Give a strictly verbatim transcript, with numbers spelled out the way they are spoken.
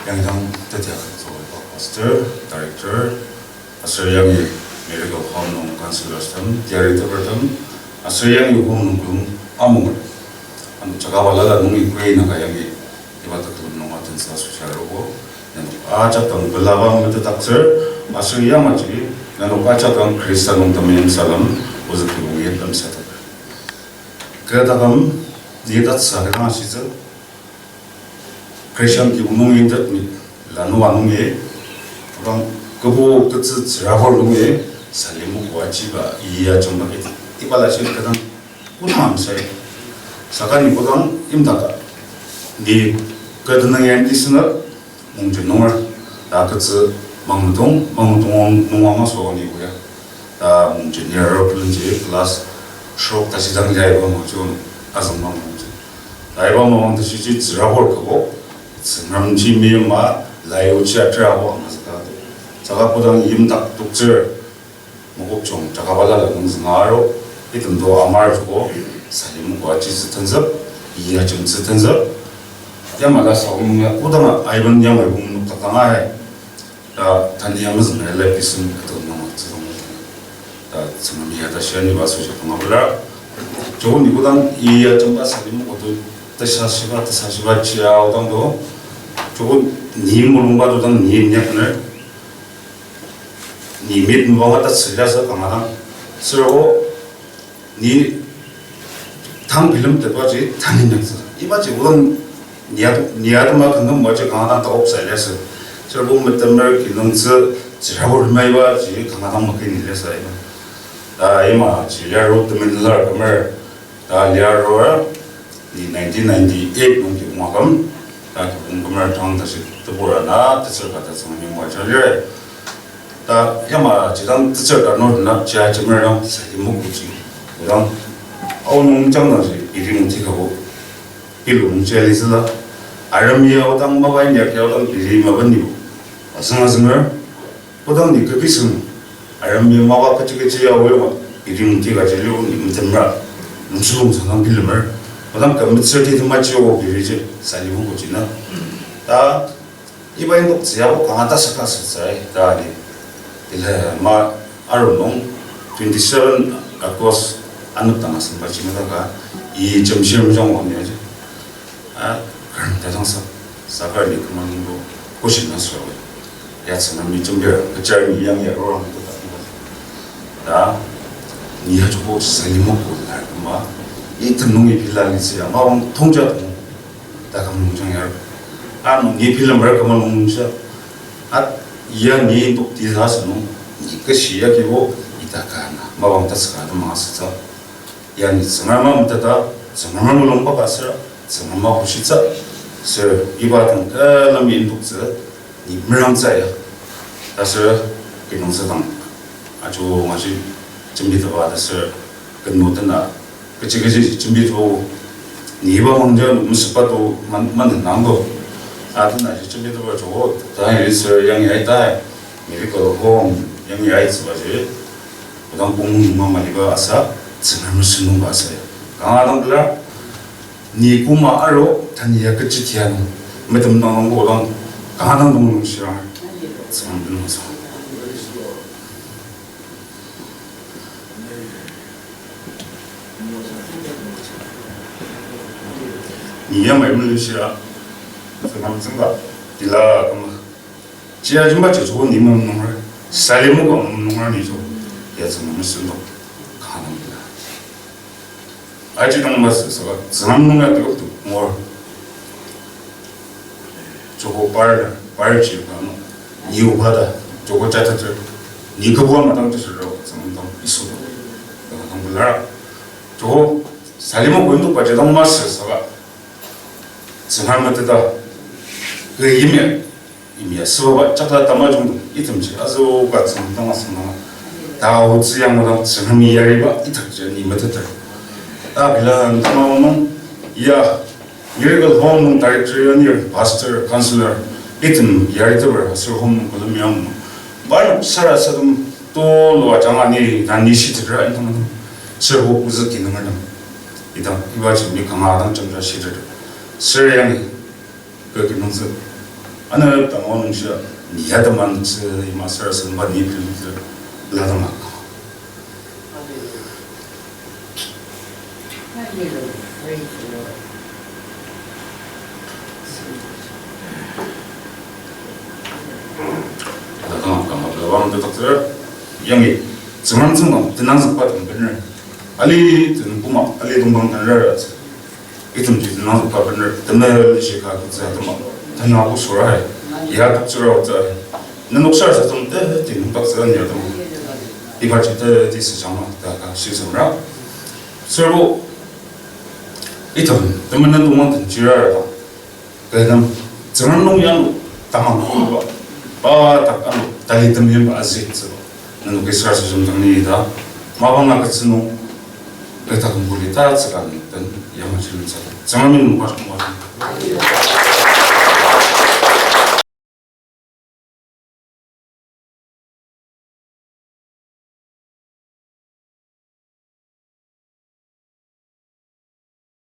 Yangdang tetia kazüba pastor, director, aser yangi Miracle Home nung counselors tem, yariteper tem, aser yangi home nung külem amunger. Ano jakaba lala nungi koi naka yangi iba tekülem nung atensa asoshi arogo. Nenok ajak dang pelaba metetdaktsür, aser yamaji nenok ajak dang Khrista nung temeim salem, ozü kibong yet lemsateper. Kü taküm, ni tatsa kü dang ashitsü. Christian kibong nungi intet ni lanu anungi, odang kübok tetsü tsürabur nungi, salimogo achiba iya jemba iti. Iba lashi kü dang kodang amsai. Saka ni kodang imdaka. Ni kü tenüng ya ni sünü, mungji nunger, ta ketsü mangmudong, mangmudong nung ama so ni kuya. Ta mungji ni arok lenji class shrok tashi dang jai ba mangji azang mangmudong. Ta iba mangmudong tashi ji tsürabur kübok, Tsüngremji meima, lai ochi atrabo ama saka. Saka kodang yimdak toktsür, mokokchung jakaba lala nung zünga aro, item do amar joko, salimogo aji tsü tenzük, iya jemtsü tenzük. Yamala sa ong ya kodanga aiben yamai bung nokdakdang ai. Ta tani yamai zünga lai pisem ato nung tsüdong. Ta Tsüngremi ya ta shia ni ba asoshi kanga bela. Joko ni kodang iya jemba salimogo to tesashiba, tesashiba chia odang do. Joko ni mulungba to dang ni nyakner. Ni mit mibanga ta tsüliasü kanga dang. Sürabo ni tang bilemtetba ji tang inyaktsü. Iba ji odang ni at-, ni atema kanga maji kanga dang ta oksa liasü. Sürabo metemer kinungtsü tsürabur maiba ji kanga dang maki ni liasü iba. Ta ima ji liaro temen lar kümer. Ta liaro ni nineteen ninety-eight nung kibong aküm, ta kibong kümer tang tashi tebur ana tetsür ka ta tsang ni moaja lir. Ta yamaji dang tetsür ka nor na jia jemer dang salimogo ji. Odang, aonung jang dang ji, biri mungti kabo, bilu mungji alizüla. Arem ya odang mapa inyaka odang biri mapa nibo. Asüng asünger, Kodang ni kekisüng, arem ya mapa kechi kechi ya oyonga, biri mungti ka ji liu ni metemra, lungsu lungsa dang bilemer. Kodang kemetsür ti tema ji o biri ji, salimogo ji na. Ta, iba indoktsü yabo kanga ta saka sütsü ai, ta ni. Tila ma arunung twenty-seven August anepdang asüngba ji mata ka, i jemshir mejang wang ya ji. A, karen ta dang sa, sakar ni küma nungbo, koshi na sura. Ya tsüngami jembir, kecha ni yang ya rora nungbo ta. Ta, ni ya joko salimogo lar küma, item nungi pila ni siya, mawang tongja tong, ta küm nungjang ya. A, nungi pila mer küma nungja. A, ya ni indokti za sünung, ni keshi ya kibo, ita ka na, mawang ta saka ta ma sasa. Yani Tsüngrem ama meteta, Tsüngrem ama mulungba ka sür, Tsüngrem ama bushitsa, sür iba tang külemi indoktsü, ni merangtsü ya. Ta sür kinungtsü dang, ajo ngaji jembiteba ta sür kenu tena, kechi kechi jembito, ni iba mangja mesüpa to man, man nang to. A tena ji jembiteba jo, ta yi sür yang ya ta, Miracle Home, yang ya itsüba ji. Kodang kong nung maliba asa, Tsüngrem mesü nungba asa ya. Kanga dang bela, ni koma aro, tani ya kechi tia nung, metem dang nung kodang, kanga dang dong nung shirang, Tsüngrem nung asa. Ni ya mai melu shia, Tsüngrem tsüngda, tila kama. Chia jimba chi joko ni mem nungra, salimogo mem nungra ni jo, ya Tsüngrem mesü nung, kanga dang bela. Aji dang masü saka, Tsüngrem nung ya tokto ngor. Joko par, par ji ka no, ni uba ta, joko jatater, ni kebua madang jisür ro, Tsüngrem dang isu to, dang dang belar. Joko, salimogo indokba ji dang masü saka, Tsüngrem meteta, ke yimya, yimya, sübaba, jata tamajung, itemji, azo ka Tsüngrem dang asüngdang. Tao tsüyang dang Tsüngrem yariba, itakji ni meteter. Ta bila ntama nung, ya, Miracle Home nung director ya ni pastor, counselor, item yariteper, aser home nung kolom yang nung. Barnok sarasadem to lua janga ni, na ni shitetra, item nung. Ser bo uzü kinunga nung. Item, iba ji ni kanga dang jamja shitetra. Ser yang ni, Kü kinungtsü. Ana tanga nungshia, ni ya teman tsü ima sarasademba ni bilemtsü ladang ak. Ladang ak kama ladang tetaktsür, yangi, Tsüngrem tsüngdang tenangzükba tem bener. Ali tenükuma, ali tongpang tenra. Itemji tenangzükba bener, temel shika kutsa tema, tena kusura hai, ya toktsüra otsü, nenok sarasadem te, tenüng taktsüra ni atema. Ibaji te, te sejama, ta ka shisemra. Sürbo, item, temenen tongpang tenjira ta. Kü nem, Tsüngrem nung yanu, tamang kuba, pa tak ano, tali tem yimba azitsüba. Nenok isar sejam tang ni ta, mapang agütsü nung, kü taküm kuli ta tsüka ni, ten, yamaji nung sa. Tsüngrem nung pa shkuma.